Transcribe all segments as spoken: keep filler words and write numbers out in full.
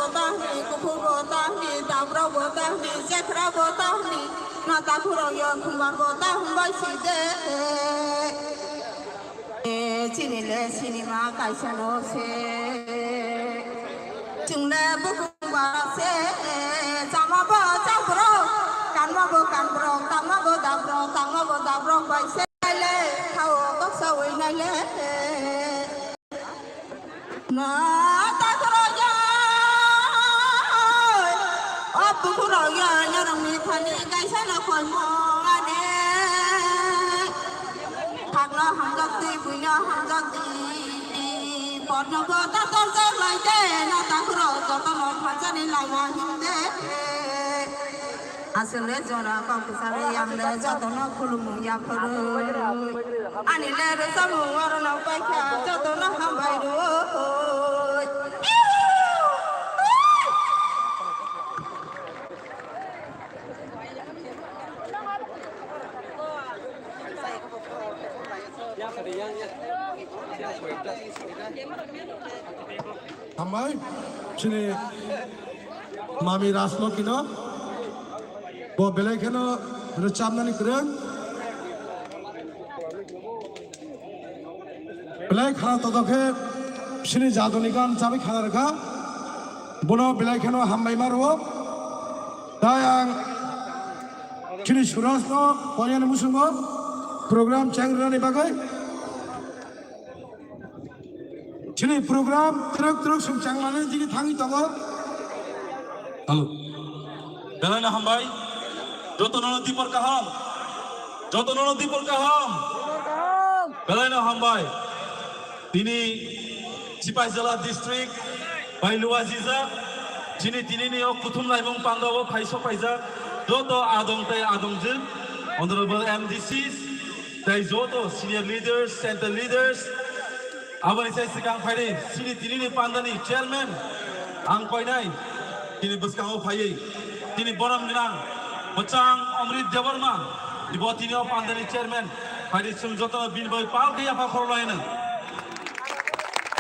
bo tahni, kuphur bo tahni, dabrok bo tahni, jekhra bo tahni, na takhurok yo thumbar bo tahni bai si de. E, chini le sinima kaisa no se. Chwng le bukhung bara se. Chama bo chabrok, kanma bo kanbrok, tangma bo dabrok, tangma bo dabrok bai se le. Khao baksa oi nai le. Na takhurok ya, o bukhurok ya, norokni thani kaisa no koimo ane. Khakno hamjak di, buino hamjak di, porno bo tator jak lai de, na takhurok jotono thansani lama him de. Aswk le jora kok kwcharo yang le jotono khulumung yapharo. Ani le rwchapmung orono paikha jotono hambai rw. Hambai, chini Mami Rajlokhi no bo belai kheno rwchapnani kwrwng. Belai khara toto khe chini jadoni gan chabi khana rwkha. Bono belai kheno hambai ma rwo. Tai ang chini Suraj no poyani musungo program cheng rwnani bagwi. Chini program truk truk sumchang mani jini thangwi tongo. Hello. Belai no hambai. Joto no dipor kaham. Joto no dipor kaham. Belai no hambai. Tini Sipaijala district bai luwa jijak. Chini tini ni o kuthum laimung panda o phai sok paijak. Joto adong tai adong jil. Honorable M D Cs. Tai joto senior leaders, central leaders, aboni sai swkang phaidi, chini tinini pandani chairman, ang koinai, tini bwskango phaiwi, tini borom gwnang, bwchang Omrit Debbarma, ibo tini o pandani chairman, phaidi chwng jotono bini bagwi pal khe yapha khoroknai hwnwi.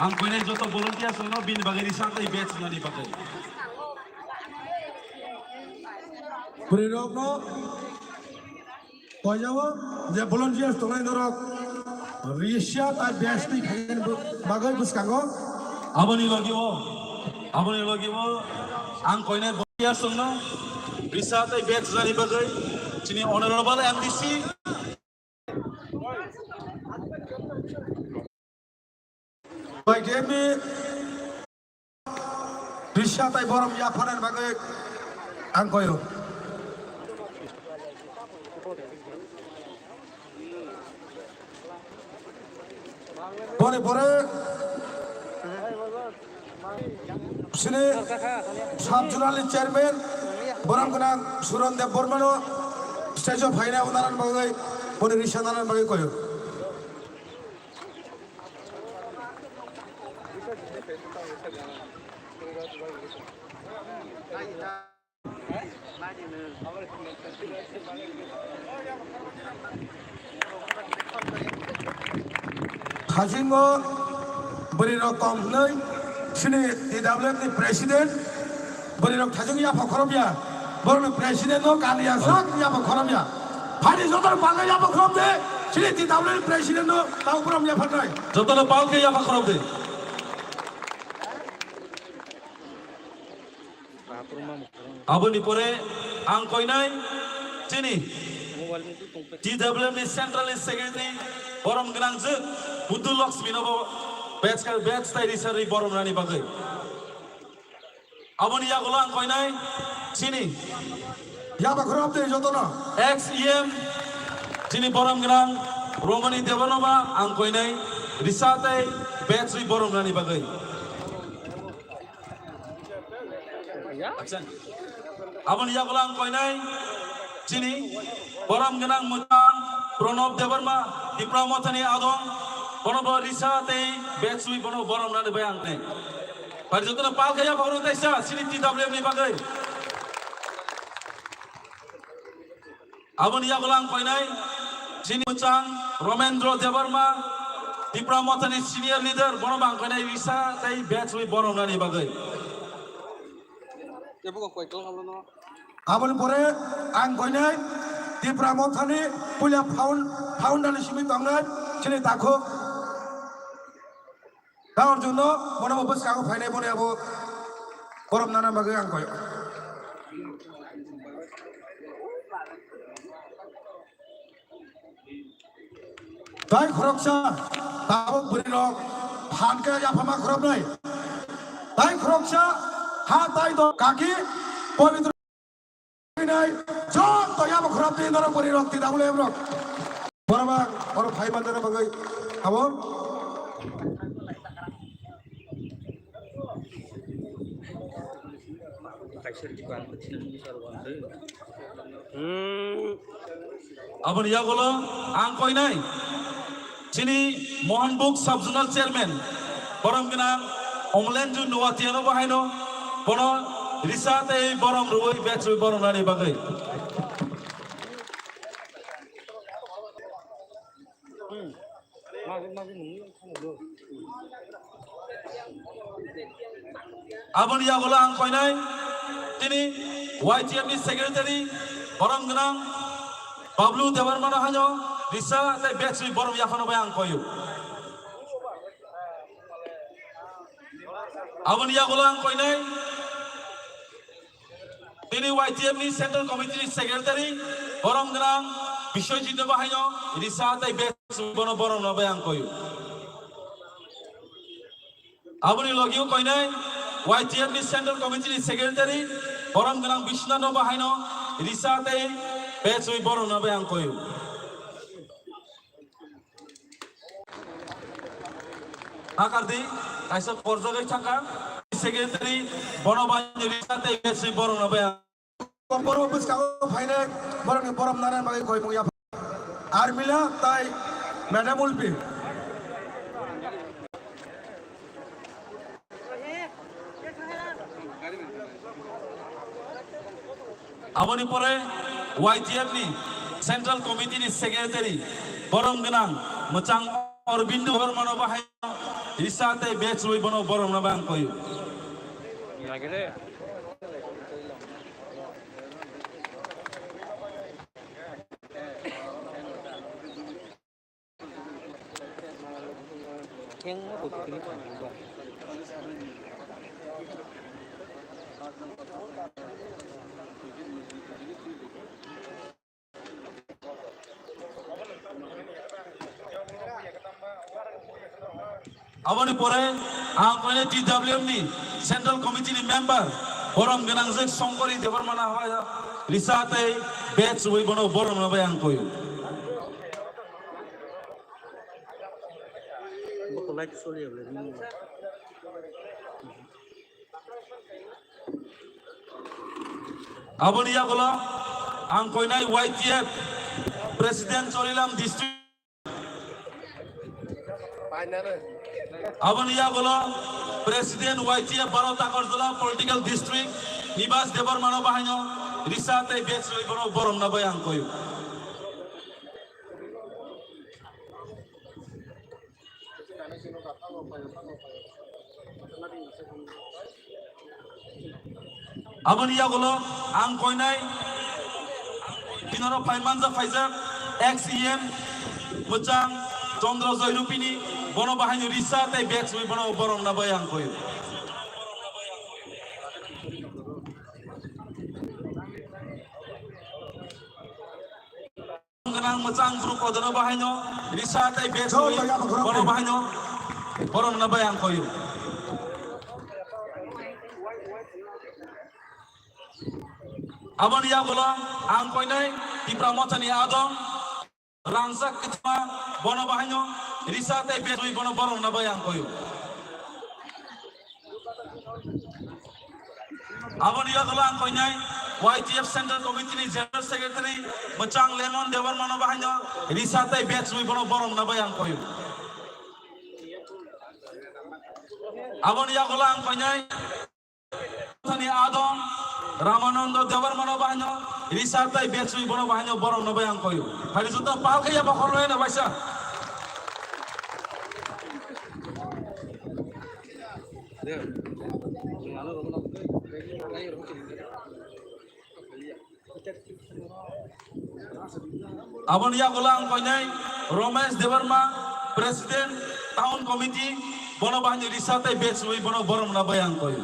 Ang koinai joto volunteers rokno bini bagwi risa tei badge nani bagwi. Bwrwi rokno Koijao je volunteers tongnai norok risa tai badge twi khaina bagwi bwskango. Aboni logi o, aboni logi o ang koinai volunteers tongno risa tai badge rani bagwi chini honorable M D C. Bai demi risa tai borom yapharnani bagwi ang koyo. Boni pore sini sub zonal ni chairman borom gwnang Suron Debbarmano stage o phaina unaran bagwi boni risa nanan bagwi koyo. Thajingo bwrwi rok kom hwnwi sini T W F ni president. Bwrwi rok thajing yapha khorobya. Borokni president no kaliya sak yapha khorobya. Phani jotor panga yapha khorob de. Sini T W president no tau borom yapha nai. Jotono pal khe yapha khorob de. Aboni pore ang koinai chini T W F ni central ni secretary borom gwnang jwk Buddu Lakshmi no bo badge ka badge tai risari borom rani bagwi. Aboni yagulo ang koinai chini yapha khorop tei jotono ex E M chini borom gwnang Romani Debanoba ang koinai risa tei badge ri borom rani bagwi. Acha. Aboni yagulo ang koinai chini borom gwnang mwchang Pranab Debbarma Tipra Mothani adong bono bo risa tei badge ri bono borom rani bai ang nai. Pari jotono pal khe yapha khorok taisa chini T W F ni bagwi. Aboni yagulo ang koinai chini mwchang Romendro Debbarma Tipra Mothani senior leader bono bo ang koinai risa tei badge ri borom rani bagwi. Aboni pore ang koinai Tipra Mothani puila found-, founder ni simi tongnai chini takhuk Taur Juno, bono bo bwskango phainai boni abo borom nana bagwi ang koi. Tai khoroksa tabuk bwrwi rok phan khe yaphama khoroknwi. Tai khoroksa ha tai do kaki pobitro nai joto yabo khoroknwi norok bwrwi rok ti dabule rok. Borok oro phai manjana bagwi abo. Aboni yagulo ang koinai chini Mohanbuk Sub Zonal Chairman borom gwnang Omlenju Nuatia no bahaino bono risa tei borom rwui bechwi borom nani bagwi. Aboni yagulo ang koinai tini Y T F ni secretary borom gwnang Bablu Debbarma no haino risa tei bechwi borom yaphano bai ang koyu. Aboni yagulo ang koinai tini Y T F ni Central Committee ni Secretary borom gwnang Biswajit no bahaino risa tei bechwi bono borom no bai ang koyu. Aboni logio koinai Y T F ni Central Committee ni Secretary borom gwnang Biswanath no bahaino risa tei bechwi borom no bai ang koyu. Akardi kaisa korjagwi thangkha secretary bono bai risa tei bechwi borom no bai ang. Borok bwskango phainai borokni borom nana bagwi koimung yapha. Armila tai Madam Ulpi. Aboni pore Y T F ni Central Committee ni Secretary borom gwnang mwchang Arvind Debbarma no bahai risa tei bechwi bono borom no bang koyu. Aboni pore ang koine T W M ni Central Committee ni member borom gwnangjak Songkori Debbarma no haya risa tei bechwi bono borom no bai ang koyu. Aboni yagulo ang koinai Y T F President Chorilam District. Aboni yagulo President Y T F Baro Takarjala Political District Nibas Debbarma no bahaino risa tei bechwi bono borom no bai ang koyu. Aboni yagulo ang koinai tinoro phai manja phaijak ex E M mwchang Chandra Joy Rupini bono bahaino risa tei bechwi bono borom no bai ang koyu. Gwnang mwchang group kodono bahaino risa tei bechwi bono bahaino borom no bai ang koyu. Aboni yagulo ang koinai Tipra Mothani adong rangchak kwchma bono bahaino risa tei bechwi bono borom no bai ang koyu. Aboni yagulo ang koinai Y T F Central Committee ni General Secretary mwchang Lemon Debbarma no bahaino risa tei bechwi bono borom no bai ang koyu. Aboni yagulo ang koinai thani adong Ramanando Debbarma no bahaino risa tei bechwi bono bahaino borom no bai ang koyu. Hari juta pal khe ya bakhor no baisa. Aboni yagulo ang koinai Romesh Debbarma, President, Town Committee, bono bahai risa tei bag swi bono borom na bai ang koi.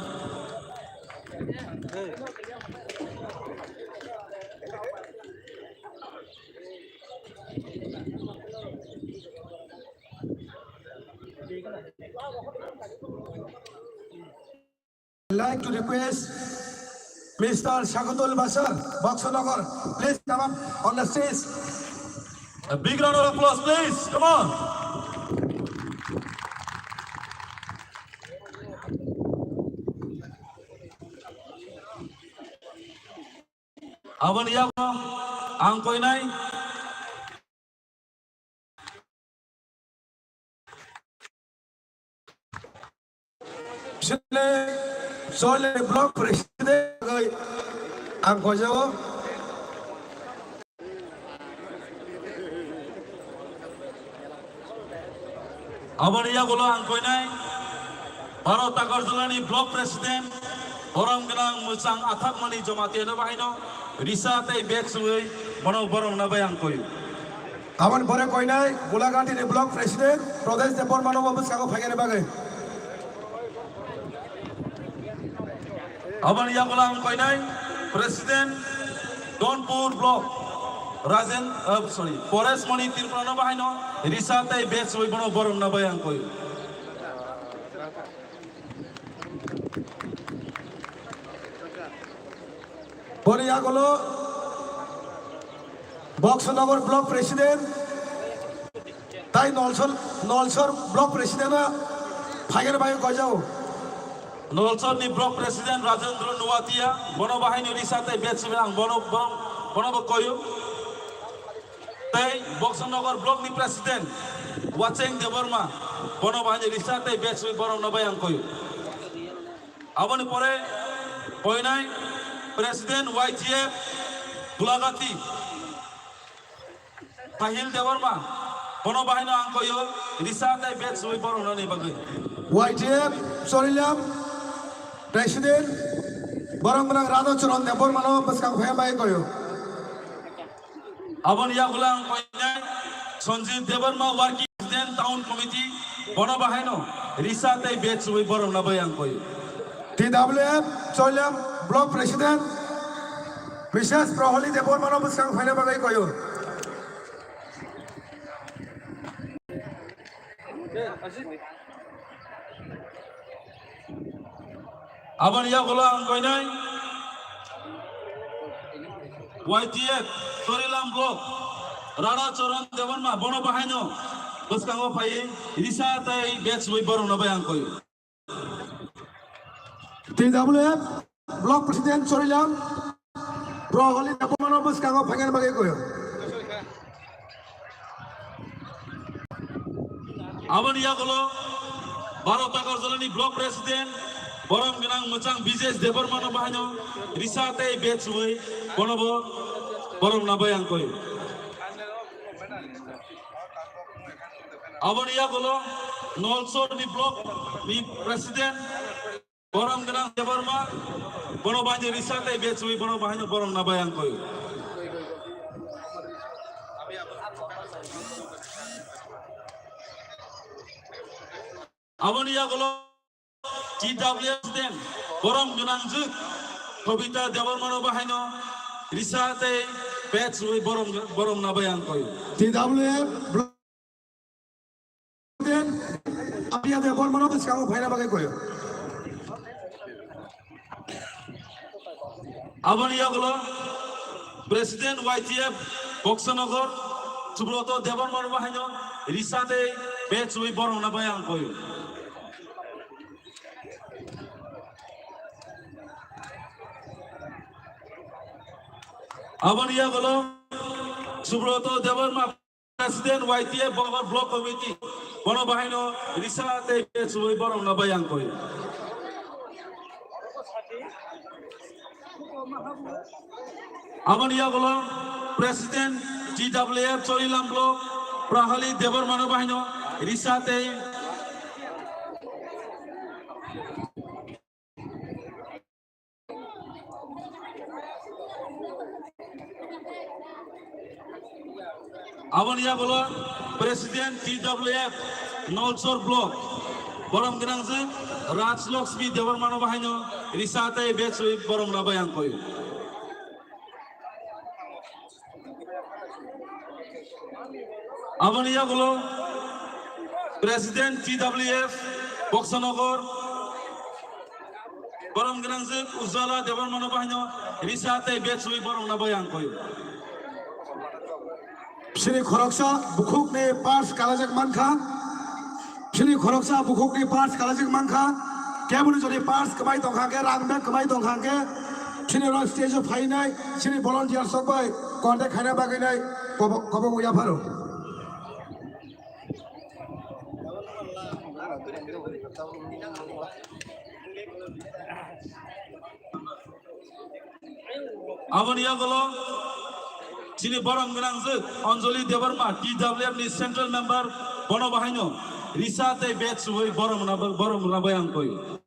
I'd like to request Mister Shakutul Bashar, Boxer Nagar, please come up on the stage. A big round of applause, please. Come on. Aboni yagulo ang koinai Sile, Sile Block President ang koijago. Aboni yagulo ang koinai Bharat Agartala ni Block President, borom gwnang mwchang athakmani Jamatia no bahaino risa tei bag swi bono borom na bai ang koi. Aboni pore koinai Golaghati ni Block President Pradesh Debbarma no bo bwskango phaikhe bagwi. Aboni yagulo ang koinai President Donpur Block Rajen, uh, sorry, Paresh Mani Tripura no bahaino risa tei bag swi bono borom na bai ang koi. Boni yagulo Boxer Nagar Block President tai Nolsor, Nolsor Block President phaikhe bagwi koijago. Nolsor ni Block President Rajendra Nuatia, bono bahaino risa tei bag swi ang bono, bono, bono bo koyo. Tei Boxer Nagar Block ni President Wacheng Debbarma, bono bahaino risa tei bag swi borom na bai ang koyo. Aboni pore koinai President Y T F Golaghati Sahil Debbarma, bono bahaino ang koyo risa tei bag swi borom na ni bagwi. Y T F Chorilam President borom gwnang Radha Charan Debbarma no bwskang phai bai koyo. Aboni yagulo ang koinai Sanjeev Debbarma, Working President, Town Committee, bono bahaino risa tei bag swi borom na bai ang koi. T W F Chorilam Block President Missus Proholi Debbarma no bwskang phaina bagwi koyo. Aboni yagulo ang koinai Y T F Chorilam Block Radha Charan Debbarma, bono bahaino bwskango phai risa tei bag swi borom na bai ang koi. T W F Block President Chorilam Proholi Debbarma no bwskango phaikhe bagwi koyo. Aboni yagulo Bharat Agartala ni Block President borom gwnang mwchang Bijesh Debbarma no bahaino risa tei bag swi bono bo borom na bai ang koi. Aboni yagulo Nolsor ni Block ni President borom gwnang Debbarma, bono bahaino risa tei bag swi bono bahaino borom na bai ang koi. Aboni yagulo T W F President borom gwnang jwk Kobita Debbarma no bahaino risa tei bag swi borom, borom na bai ang koi. T W F President Abiya Debbarma no bwskango phaina bagwi koyo. Aboni yagulo President Y T F Boxer Nagar Subroto Debbarma no bahaino risa tei bag swi borom na bai ang koyo. Aboni yagulo Subroto Debbarma President Y T F Boxer Block Committee, bono bahaino risa tei bag swi borom na bai ang koi. Aboni yagulo President T W F Chorilam Block Prahali Debbarma no bahaino risa tei Aboni yagulo President T W F Nolsor Block, borom gwnangjwk Rajlakshmi Debbarmano bahaino risa tei bechwi borom rabai ang koyo. Aboni yagulo President T W F Boksanagar, borom gwnangjwk Ujjwala Debbarmano bahaino risa tei bechwi borom rabai ang koyo. Sini khoroksa bukhukni purse kalajak mankha. Sini khoroksa bukhukni purse kalajak mankha. Keboni jodi purse kwmai tongkha khe, rang bag kwmai tongkha khe, sini oro stage o phainai, sini volunteer sok bai contact khaina bagwi nai kobo-, kobok yapharo. Aboni yagulo chini borom gwnangjwk Anjali Debbarma, T W F ni Central Member, bono bahaino risa tei bechwi borom rab-, borom rabai ang koyo.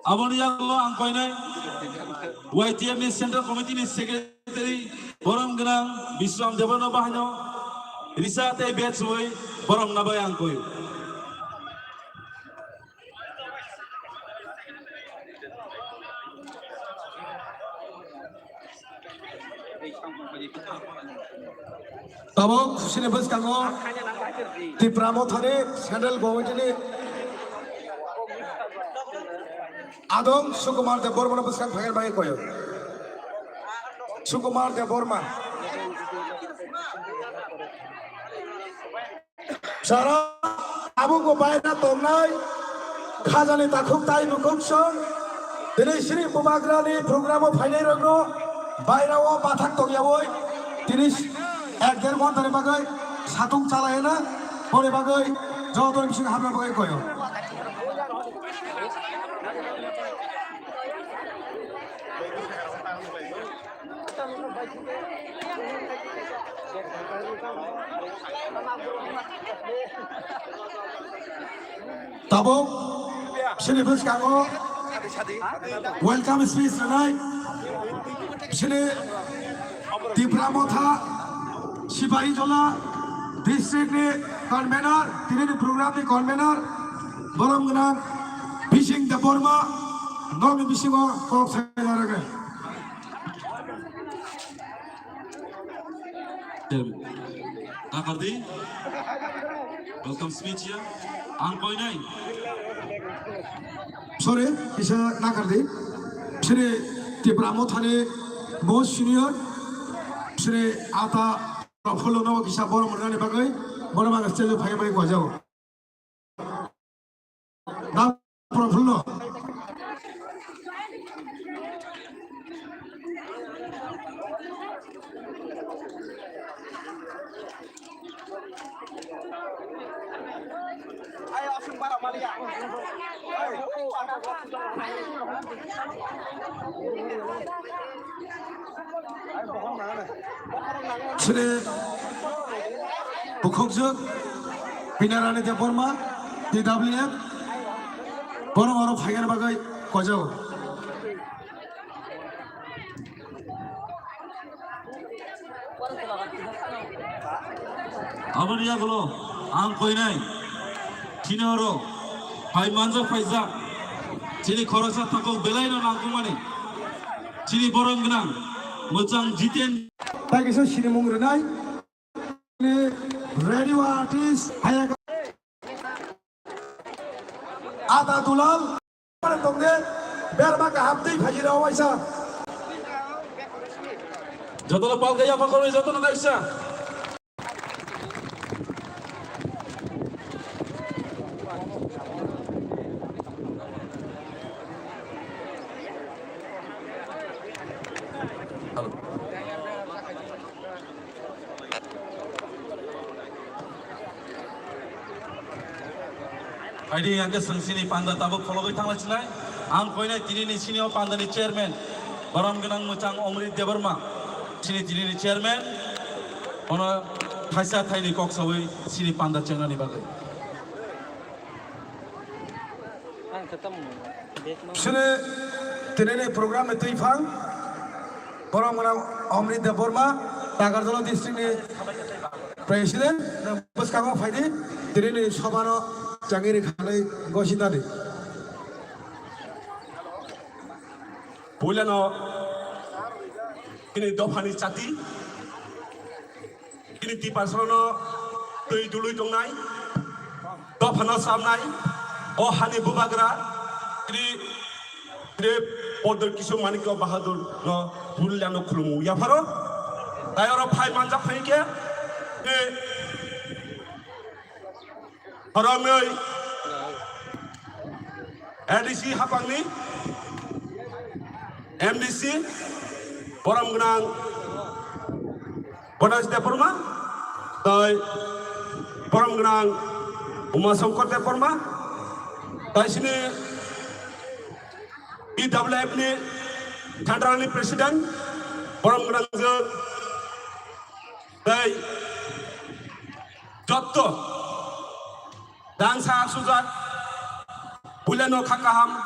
Aboni yagulo ang koinai Y T F ni Central Committee ni Secretary borom gwnang Bisram Debbarma bahaino risa tei bechwi borom rabai ang koyo. Tabuk sini bwskango Tipra Mothani Central Committee ni adong Sukumar Debbarma no bwskang phaiya bai koyo. Sukumar Debbarma. Sara tabuk bo baira tongnai khajani takhuk tai bukhuk song tini sini bubagrani program o phainai rokno baira o bathak tongyawi tini ek der ghonta ni bagwi satung chalai na boni bagwi joto ni bising hamna bagwi koyo. Tabuk sini bwskango welcome speech rwnai sini Tipra Motha Sipahijala district ni convener, tini ni program ni convener, borom gwnang Bising Debbarma, nokni bisingo kok sai rwgwi. Nakardi. Welcome speech ya. Ang koinai. Sorry, kisa nakardi. Sini Tipra Mothani most senior, sini Ata Prafullo no kisa borom rwnani bagwi, borom ang stage o phai bai gwajago. Da Prafullo. Sini bukhukjwk Binarani Debbarma, T W F, borok oro phaikani bagwi kojago. Aboni yagulo ang koinai chini oro phai manjak phaijak chini khoroksa takhuk belai no nangkukmani chini borom gwnang mwchang Jiten. Tai kisa sinimung rwnai. Radio artist, hayaka. Ada Dulal, tongde, berma kaham tei phajira waisa. Jotono palka yapha korwi, jotono kaisa. Hello. Aidi yang ke sengsini panda tabuk fologoi thanglai chilai. Ang koinai tinini sini o pandani chairman, borom gwnang mwchang Omrit Debbarma, sini tinini chairman, ono thaisa thaini kok sawi sini panda chengnani bagwi. Ang khe tamo bag ma- Sini tinini program ni twi phang, borom gwnang Omrit Debbarma, Nagarjala district ni president, bwskango phaidi, tinini sobano changiri khalai gosi nadi. Puilano ini dophani chati, ini tiparsano twi dului tongnai, dophano samnai, o hani bubagra, ini, ini Podor Kishore Manikya Bahadur no puilano khulumu yapharo, tai oro phai manjak phai khe, ini Horomwi A D C hapangni M D C borom gwnang Ganesh Debbarma, tai borom gwnang Uma Shankar Debbarma, tai sini P W F ni Central ni President borom gwnang je, tai jotto Dangsa sujak, puilano kha kaham,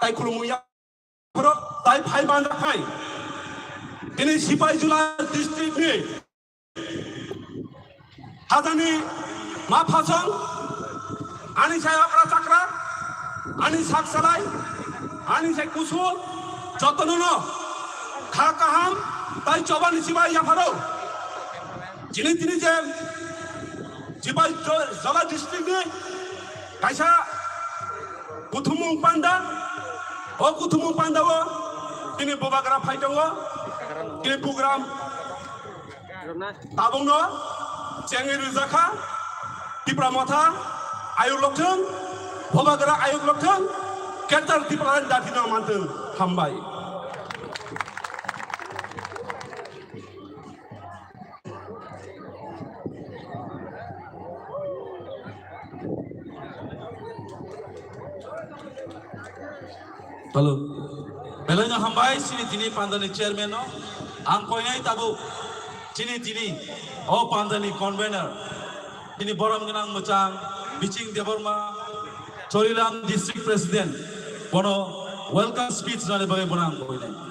tai khulumung yapharo, tai phai manjak phai. Ini Sipaijala district ni hajani ma phasong, ani sai okra chakra, ani sak salai, ani sai kusu, jotono no kha kaham, tai chobani sibai yapharo. Chini tini je Sipaijala district ni kaisa kuthumung panda, o kuthumung panda o tini bubagra phai tongo, tini bugram tabung no chengwi rijak kha, Tipra Motha ayuk lokthwng, bubagra ayuk lokthwng, Greater Tipraland dati no manthwng, hambai. Hello. Belai no hambai chini tini pandani chairman no. Ang koinai tabuk chini tini o pandani convener, tini borom gwnang mwchang Biching Debbarma, Chorilam district president, bono welcome speech nani bagwi bono ang koinai.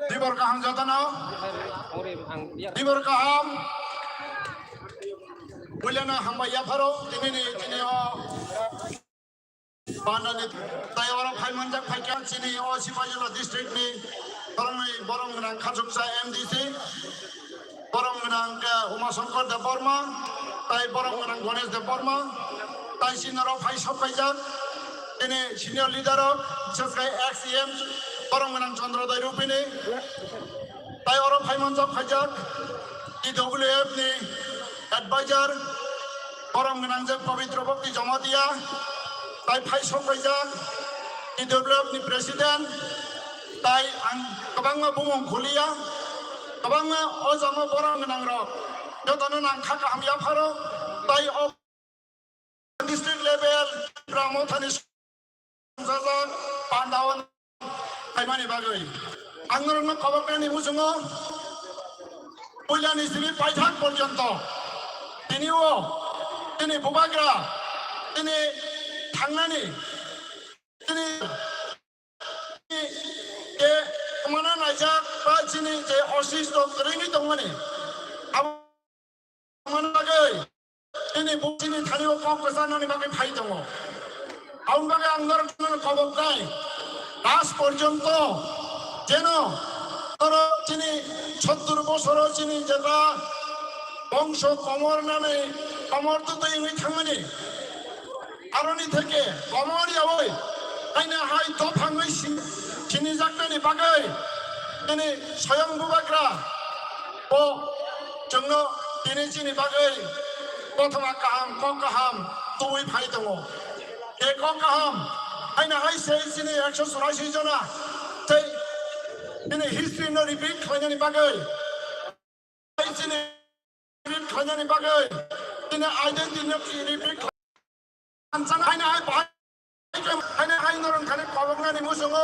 Tibor kaham jotono. Tibor kaham. Puilano hambai yapharo, tini ni, tini o. Pandani tai oro phai manjak phaikha chini o Sipaijala district ni boromni borom gwnang Khachuksa M D C, borom gwnang khe Uma Shankar Debbarma, tai borom gwnang Ganesh Debbarma, tai chini oro phai sok phaijak chini senior leader rok, bises khe ex E M borom gwnang Chandra Dai Rupini, tai oro phai manjak phaijak T W F ni advisor, borom gwnang je Pabitra Bhakti Jamatia, tai phai sok paijak, T W F ni president, tai ang kwbangma bumung khuliya, kwbangma o jama borom gwnang rok, jotono nang kha kaham yapharo, tai o district level Tipra Mothani sajak pandao khaimani bagwi. Ang norokno khobor kani muchungo, puilani simi paithak porjonto tini o, tini bubagra, tini thangnani, tini je mana naijak ba chini je osisto kwrwini tongmani, abo Tongmani bagwi chini buchini thani o kok kwcharnani bagwi phai tongo. Aboni bagwi ang norokno khobok nai, aaj porjonto jeno norok chini sottur bosoro chini jeta bongso komor nani komor tutui wngwi thangmani. Aroni theke komor yaui aina hai dophangwi sin-, sinijaknani bagwi chini soyong bubagra bo chwngno tini chini bagwi kothoma kaham, kok kaham tubui phai tongo. E kok kaham aina hai se chini ekso churashi jona tei Chini history no repeat khlainani bagwi, chini repeat khlainani bagwi, chini identity no repeat khlai-, anchang haino hai bahai, haino hai norong thani koloknani muchungo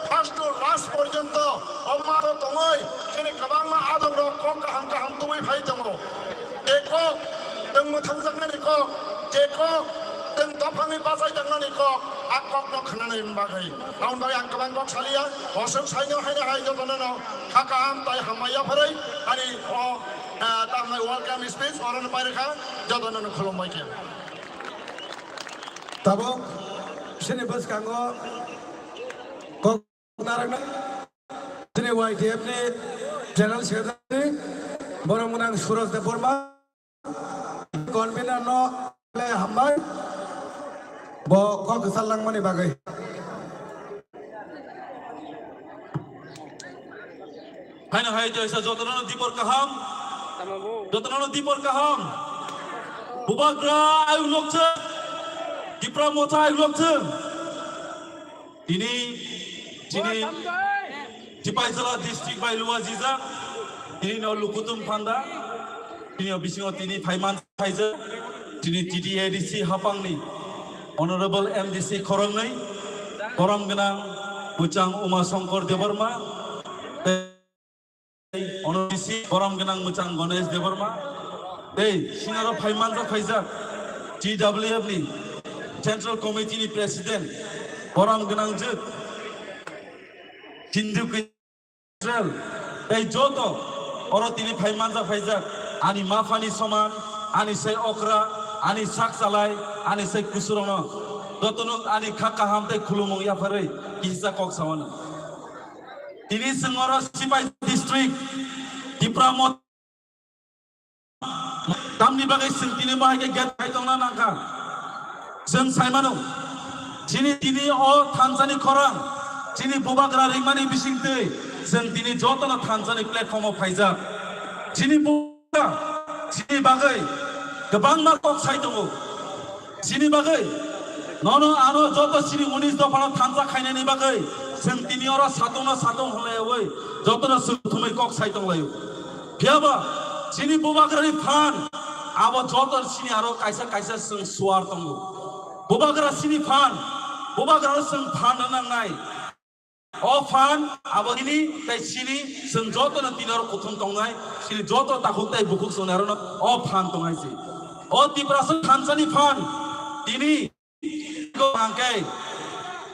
first to last porjonto o mato tongwi chini kwbangma adongrok kok kaham kaham tubui phai tongo. Je kok, chwng mwthangjaknani kok, je kok, chwng dophangwi bachai tangnani kok, a kokno khwnani bagwi. Aboni bagwi ang kwbang kok saliya, hosok saino haino hai jotono no kha kaham tai hambai yapharwi ani o, ah, tamnai welcome speech orono pairwkha, jotono no khulumbai khe. Tabuk chini bwskango kok narwknai chini Y T F ni General Secretary borok gwnang Suraj Debbarma, convener no hambai, bo kok kwchar langmani bagwi. Haino hai jaisa jotono dipor kaham, jotono dipor kaham. Bubagra ayuk lokchwng, Tipra Motha ayuk lokchwng. Tini, tini, Tipaijala district bai luajijak, tini no lukutum phanda, tini o bisingo tini phaiman phaijak, tini T T A D C hapangni Honorable M D C khoroknwi, borom gwnang Bwchang Uma Shankar Debbarma, tei Ono D C borom gwnang Bwchang Ganesh Debbarma, tei sinaro phaimanjak phaijak T W F ni Central Committee ni President borom gwnang jwk Hindu Israel, tei joto oro tini phaimanjak phaijak ani maphani soman, ani sai okra, ani sak chalai, ani sai kusurokno jotono ani kha kaham tei khulumung yapharwi kisa kok saono. Tini chwng oro Sipai district, Tipra Motha, tamni bagwi chwng tini bo hai khe gate khai tongna nangkha. Chwng sai mano, chini tini o thansani khorang, chini bubagra ringmani bisingtwi chwng tini jotono thansani platform o phaijak. Chini bu-, chini bagwi kwbangma kok sai tongo. Chini bagwi, nono ano joto chini unis dophano thansa khainani bagwi, chwng tini oro satungno satung hwnlaiwi, jotono chwng thumwi kok sai tonglaio. Phiyaba, chini bubagrani phan, abo joto chini aro kaisa kaisa chwng suar tongo. Bubagra chini phan, bubagrano chwng phan rwnangnai. O phan abo nini tei chini, chwng jotono tini oro kuthum tongnai, chini joto takhuk tei bukhuk chwng arono o phan tongnai se. O Tiprasa thansani phan tini ko hangke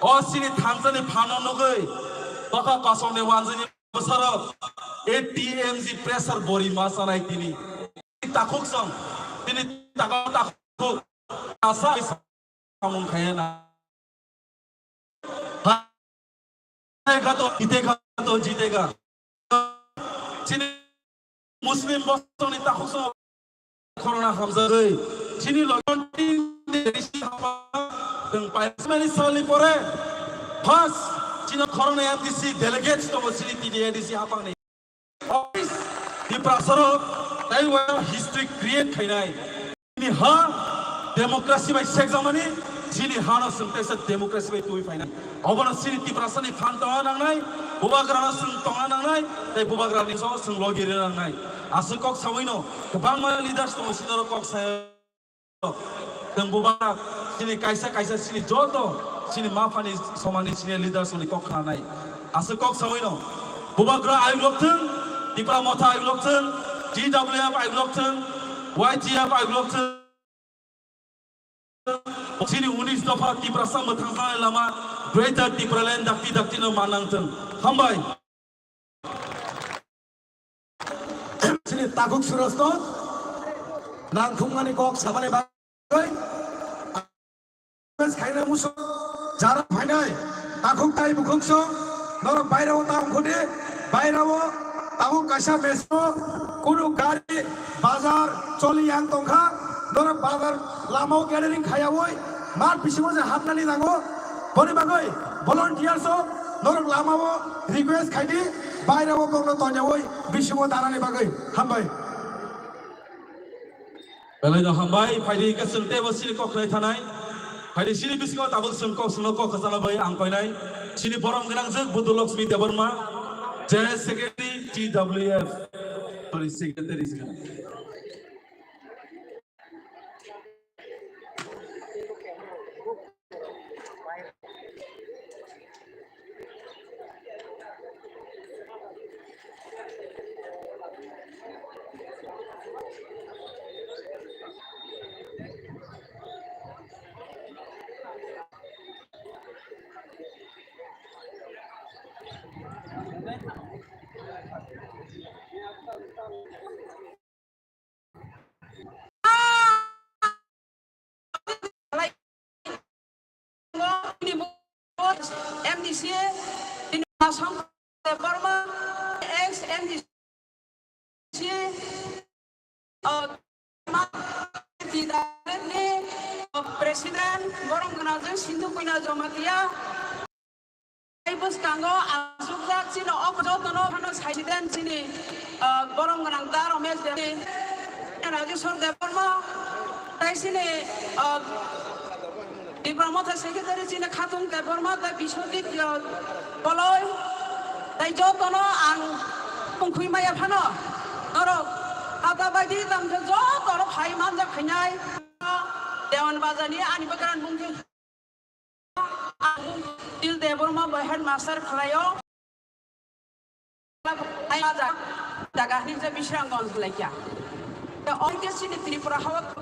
o chini thansani phano nugwi tokha kosongni wanjini bwsarok A T M G pressure bori ma chanai tini. Takhuk chwng tini takhuk takhuk asa samung khaya na. Jitega to, jitega to, jitega. Chini Muslim bosongni takhuk song corona hamjagwi. Chini logon tin de risi hama deng pai. Many sali pore first chini corona M D C delegates to chini T D A D C hapangni. Tiprasarok tei wa history create khainai. Chini ha democracy bai sekjakmani, chini hano chwng teisa democracy bai twi phainai. Obono chini Tiprasani phan tongna nangnai, bubagrano chwng tongna nangnai, tei bubagrani so chwng logi rwna nangnai. Aswk kok sawino kwbangma leaders tongo, chini oro kok sayo. Chwng bubagra chini kaisa kaisa chini joto chini maphani somani chini leaders ni kok khnanai. Aswk kok sawino bubagra ayuk lok thwng, Tipra Motha ayuk lok thwng, T W F ayuk lok thwng, Y T F ayuk lok thwng. Chini unis dopha Tiprasa mwthangjaknai lama Greater Tipraland dakti dakti no manang thwng. Hambai. Chini takhuk surosno nangthumnani kok samani bagwi khaina musu jara phainai takhuk tai bukhuk song norok bairao ta ongkhodi bairao tabuk kaisa meso kunu gari bazar choli yang tongkha norok bazar lamao gathering khayawoi mat bisingo je hapnani nango boni bagwi volunteers o norok lamao request khaidi bairao kokno tonyawi bisingo danani bagwi hambai. Belai no hambai, phaidi hingke chwng teibo chini kok khlai thanai. Phaidi chini bisingo tabuk chwng kok chwngno kok kwchangna bai ang koinai. Chini borom gwnangjwk Budhu Lakshmi Debbarma. General Secretary, T W F, sorry, Secretary. M D C, Debbarma, ex M D C, uh, President, Borom Gwnang Sindhu Kuina Jamatia. Tei bwskango aswkjak chini o jotono phano saisiden chini, ah, borom gwnang da Romesh Debbarma, Rajeshwar Debbarma, tei chini, ah, Tipra Motha Secretary chini Khatung Debbarma tei Biswajit, ah, Koloi, tei jotono ang tongkhwi maya phano norok ata baidi tamkhe jotono phai manjak phainai Dewan Bazani ani bwkran bungkhe. Ang Til Debbarma bai headmaster khlaio. Jaga, jaga hinwi je Bishranggonj khlaikha. Da orke chini Tripura hao